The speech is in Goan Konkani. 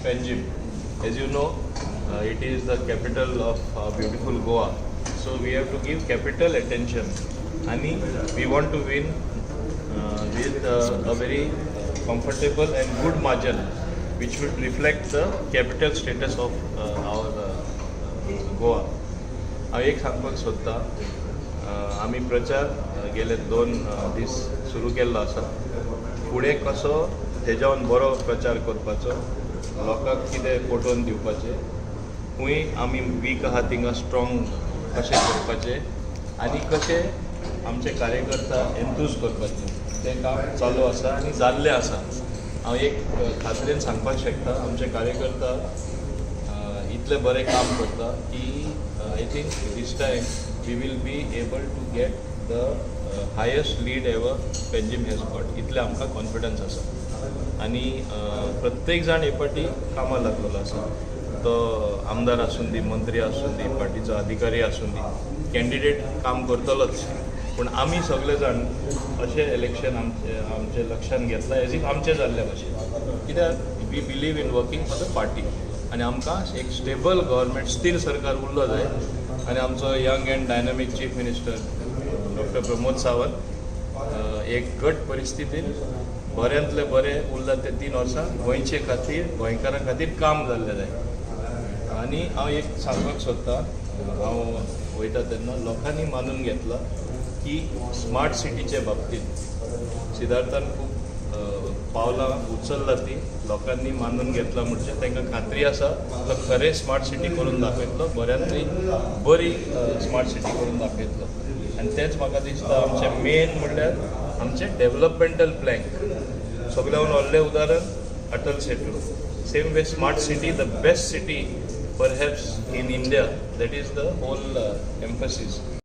Panjim. As you know, it is the capital of beautiful Goa, so we have to give capital attention आणि we want to win with a very comfortable and good margin, which would reflect the capital status of our Goa. हांव एक सांगपाक सोदतां, आमी प्रचार गेले 2 दीस सुरू केल्लो आसा. फुडें कसो तेज्यावन बरो प्रचार करपाचो, लोकांक कितें पटोवन दिवपाचें, खंय आमी वीक आहा थिंगा स्ट्रॉंग कशें करपाचें आनी कशें आमचे कार्यकर्ता एन्थूज करपाचें, तें काम चालू आसा आनी जाल्लें आसा. हांव एक खात्रेन सांगपाक शकता, आमचे कार्यकर्ता इतलें बरें काम करता की I think this time we will be able to get the highest lead ever Panjim has got. इतलें आमकां कॉन्फिडन्स आसा आनी प्रत्येक जाण हे फावटी कामाक लागलेलो आसा. तो आमदार आसूं दी, मंत्री आसूं दी, पार्टीचो अधिकारी आसूं दी, कॅन्डिडेट काम करतलोच, पूण आमी सगळे जाण अशें इलेक्शन आमचे आमचे लक्षान घेतलां एज if आमचें जाल्ले भशेन, कित्याक we believe in working for the party आनी आमकां एक स्टेबल गव्हर्मेंट, स्थिर सरकार उरलो जाय. आनी आमचो young and dynamic Chief Minister Doctor Pramod Sawant एक घट परिस्थितीन बऱ्यांतले बरें उरला ते 3 वर्सां गोंयचे खातीर, गोंयकारां खातीर काम जाल्लें जाय. आनी हांव एक सांगपाक सोदतां, हांव वयता तेन्ना लोकांनी मानून घेतलां की स्मार्ट सिटीचे बाबतींत सिद्धार्थान खूब पावलां उचल्ला, ती लोकांनी मानून घेतलां. म्हणजे तांकां खात्री आसा, तो खरें स्मार्ट सिटी करून दाखयतलो, बऱ्यांतली बरी स्मार्ट सिटी करून दाखयतलो. आनी तेंच म्हाका दिसता आमचें मेन म्हणल्यार आमचें डेवलपमेंटल प्लँक. सगळ्याहून व्हडलें उदाहरण Atal Setu. Same way, smart city, the best city perhaps in India, that is the whole emphasis.